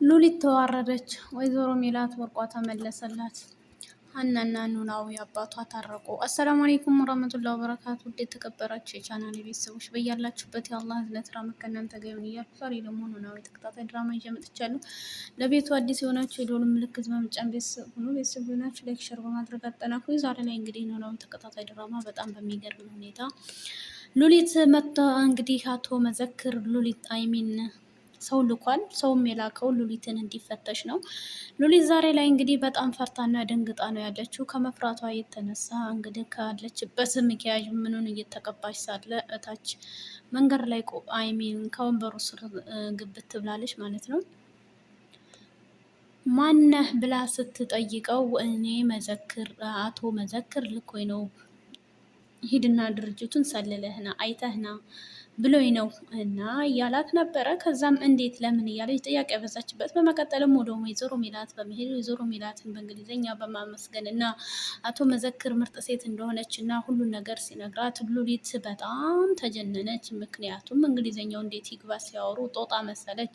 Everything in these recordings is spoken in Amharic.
ሉሊት ተዋረደች። ወይዘሮ ሜላት ወርቋ ተመለሰላት። ሀናና ኖላዊ አባቷ ታረቁ። السلام عليكم ورحمة الله وبركاته። ውድ የተከበራችሁ የቻናል ቤተሰቦች በያላችሁበት የአላህ እዝነት ራህመት ከእናንተ ጋር ይሁን እያልኩ ዛሬ ደግሞ ኖላዊ ተከታታይ ድራማ ይዤ መጥቻለሁ። ለቤቱ አዲስ የሆናችሁ የደወል ምልክት በመጫን ቤተሰብ ሁኑ። ቤተሰብ የሆናችሁ like፣ share በማድረግ አጠናክሩ። ዛሬ ላይ እንግዲህ ኖላዊ ተከታታይ ድራማ በጣም በሚገርም ሁኔታ ሉሊት መጥቶ እንግዲህ አቶ መዘክር ሉሊት አይሚን ሰው ልኳል። ሰውም የላከው ሉሊትን እንዲፈተሽ ነው። ሉሊት ዛሬ ላይ እንግዲህ በጣም ፈርታና ደንግጣ ነው ያለችው። ከመፍራቷ የተነሳ እንግዲህ ካለችበት መኪያጅ ምኑን እየተቀባች ሳለ እታች መንገድ ላይ አይሚን ከወንበሩ ስር ግብት ብላለች ማለት ነው። ማነህ ብላ ስትጠይቀው እኔ መዘክር አቶ መዘክር ልኮኝ ነው፣ ሂድና ድርጅቱን ሰልለህና አይተህና ብሎኝ ነው እና እያላት ነበረ። ከዛም እንዴት ለምን እያለች ጥያቄ ያበዛችበት። በመቀጠልም ወደ ወይዘሮ ሜላት በመሄድ ወይዘሮ ሜላትን በእንግሊዝኛ በማመስገን እና አቶ መዘክር ምርጥ ሴት እንደሆነች እና ሁሉን ነገር ሲነግራት ሉሊት በጣም ተጀነነች። ምክንያቱም እንግሊዝኛው እንዴት ይግባ ሲያወሩ ጦጣ መሰለች።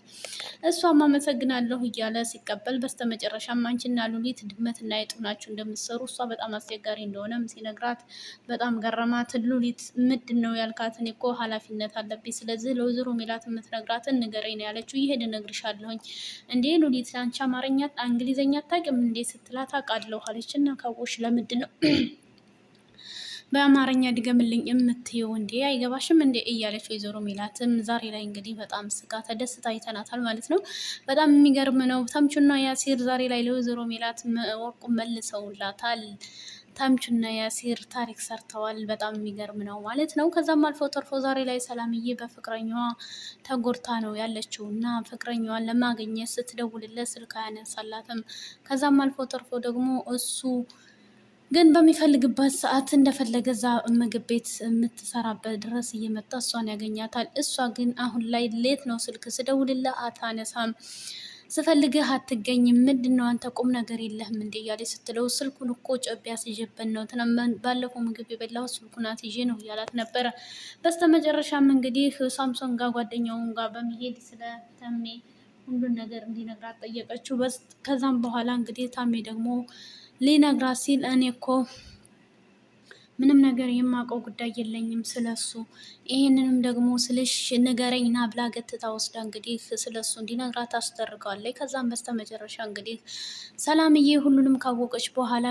እሷም አመሰግናለሁ እያለ ሲቀበል በስተመጨረሻም አንቺና ሉሊት ድመትና አይጥ ናችሁ እንደምትሰሩ እሷ በጣም አስቸጋሪ እንደሆነም ሲነግራት በጣም ገረማት። ሉሊት ምንድን ነው ያልካት? እኔ እኮ ኃላፊነት አለብኝ። ስለዚህ ለወይዘሮ ሜላት የምትነግራትን ንገረኝ ነው ያለችው። ይሄድ እነግርሻለሁኝ። እንዴ ሉሊት አንቺ አማርኛ እንግሊዘኛ አታውቂም እንዴ ስትላት አውቃለሁ አለች። እና ካወቅሽ ለምንድን ነው በአማርኛ ድገምልኝ የምትየው እንዴ አይገባሽም እንዴ እያለች ወይዘሮ ሜላትም ዛሬ ላይ እንግዲህ በጣም ስቃ ተደስታ አይተናታል ማለት ነው። በጣም የሚገርም ነው። ተምቹና ያሲር ዛሬ ላይ ለወይዘሮ ሜላት ወርቁ መልሰውላታል። ተምቹና ያሲር ታሪክ ሰርተዋል። በጣም የሚገርም ነው ማለት ነው። ከዛም አልፎ ተርፎ ዛሬ ላይ ሰላምዬ በፍቅረኛዋ ተጎድታ ነው ያለችው እና ፍቅረኛዋን ለማግኘት ስትደውልለት ስልክ አያነሳላትም። ከዛም አልፎ ተርፎ ደግሞ እሱ ግን በሚፈልግበት ሰዓት እንደፈለገ እዛ ምግብ ቤት የምትሰራበት ድረስ እየመጣ እሷን ያገኛታል። እሷ ግን አሁን ላይ ሌት ነው ስልክ ስደውልልህ አታነሳም፣ ስፈልግህ አትገኝም፣ ምንድን ነው አንተ ቁም ነገር የለህም እንዴ እያለች ስትለው ስልኩን እኮ ጨብ ያስይዤበት ነው ባለፈው ምግብ የበላሁት ስልኩን አስይዤ ነው እያላት ነበረ። በስተመጨረሻም እንግዲህ ሳምሶን ጋር ጓደኛውን ጋር በመሄድ ስለ ተሜ ሁሉን ነገር እንዲነግራት ጠየቀችው። ከዛም በኋላ እንግዲህ ታሜ ደግሞ ሊነግራት ሲል እኔ እኮ ምንም ነገር የማውቀው ጉዳይ የለኝም ስለሱ፣ ይህንንም ደግሞ ስልሽ ንገረኝ ና ብላ ገትታ ወስዳ እንግዲህ ስለሱ እንዲነግራት አስደርገዋለች። ከዛም በስተመጨረሻ እንግዲህ ሰላምዬ ሁሉንም ካወቀች በኋላ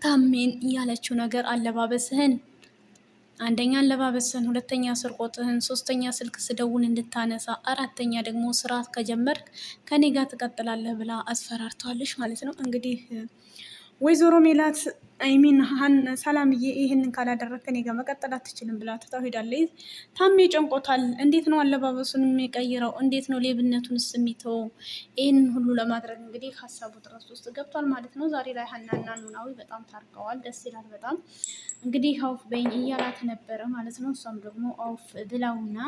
ታሜን ያለችው ነገር አለባበስህን አንደኛ አለባበስህን፣ ሁለተኛ ስርቆትህን፣ ሶስተኛ ስልክ ስደውል እንድታነሳ፣ አራተኛ ደግሞ ስራ ከጀመርክ ከኔ ጋር ትቀጥላለህ ብላ አስፈራርተዋለች ማለት ነው። እንግዲህ ወይዘሮ ሜላት አይሚን ሰላምዬ ይህንን ካላደረግክ እኔ ጋር መቀጠል አትችልም ብላ ትታው ሄዳለች። ታሜ ጨንቆታል። እንዴት ነው አለባበሱን የሚቀይረው? እንዴት ነው ሌብነቱንስ የሚተወው? ይህንን ሁሉ ለማድረግ እንግዲህ ሀሳቡ ጥረት ውስጥ ገብቷል ማለት ነው። ዛሬ ላይ ሀናና ኖላዊ በጣም ታርቀዋል። ደስ ይላል በጣም እንግዲህ አውፍ በይኝ እያላት ነበረ ማለት ነው። እሷም ደግሞ አውፍ ብላውና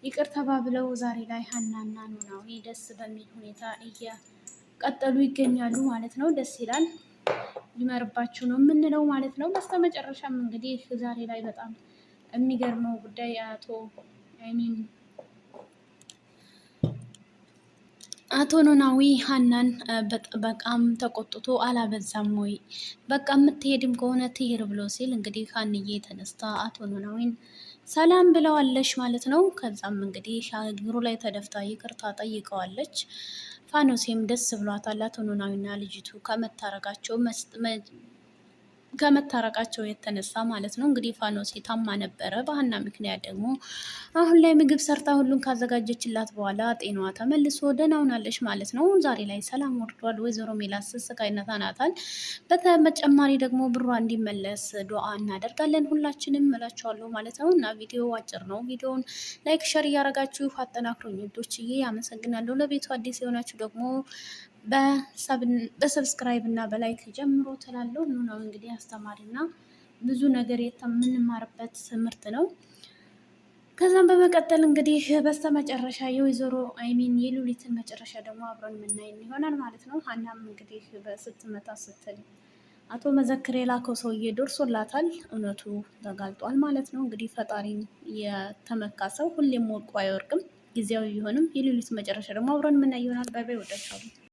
ይቅር ተባብለው ዛሬ ላይ ሀናና ኖላዊ ደስ በሚል ሁኔታ እየቀጠሉ ይገኛሉ ማለት ነው። ደስ ይላል። ይመርባችሁ ነው የምንለው ማለት ነው። በስተመጨረሻም እንግዲህ ዛሬ ላይ በጣም የሚገርመው ጉዳይ አቶ አይሚን አቶ ኖላዊ ሀናን በጣም ተቆጥቶ አላበዛም ወይ በቃ የምትሄድም ከሆነ ትሄድ ብሎ ሲል እንግዲህ ሀንዬ ተነስታ አቶ ኖላዊን ሰላም ብለዋለች ማለት ነው። ከዛም እንግዲህ እግሩ ላይ ተደፍታ ይቅርታ ጠይቀዋለች። ፋኖሴም ደስ ብሏታል። አቶ ኖላዊና ልጅቱ ከመታረቃቸው የተነሳ ማለት ነው። እንግዲህ ፋኖሴ ታማ ነበረ። በሀና ምክንያት ደግሞ አሁን ላይ ምግብ ሰርታ ሁሉን ካዘጋጀችላት በኋላ ጤናዋ ተመልሶ ደህና ሆናለች ማለት ነው። ዛሬ ላይ ሰላም ወርዷል። ወይዘሮ ሜላት ስስቃይነት አናታል። በተጨማሪ ደግሞ ብሯ እንዲመለስ ዱዓ እናደርጋለን ሁላችንም እላችኋለሁ ማለት ነው። እና ቪዲዮ አጭር ነው። ቪዲዮውን like፣ share እያደረጋችሁ አጠናክሩኝ ውዶችዬ። አመሰግናለሁ። ለቤቱ አዲስ የሆናችሁ ደግሞ በ subscribe እና በ like ጀምሮ ትላለሁ። ነው እንግዲህ አስተማሪና ብዙ ነገር የምንማርበት ትምህርት ነው። ከዛም በመቀጠል እንግዲህ በስተመጨረሻ የወይዘሮ አይሚን የሉሊትን መጨረሻ ደግሞ አብረን የምናይ ይሆናል ማለት ነው። ሀናም እንግዲህ ስትመታ ስትል አቶ መዘክር የላከው ሰውዬ ደርሶላታል። እውነቱ ተጋልጧል ማለት ነው። እንግዲህ ፈጣሪን የተመካ ሰው ሁሌም ወድቆ አይወርቅም። ጊዜያዊ ቢሆንም የሉሊት መጨረሻ ደግሞ አብረን የምናየው ይሆናል። Bye bye። ወዳችኋለሁ።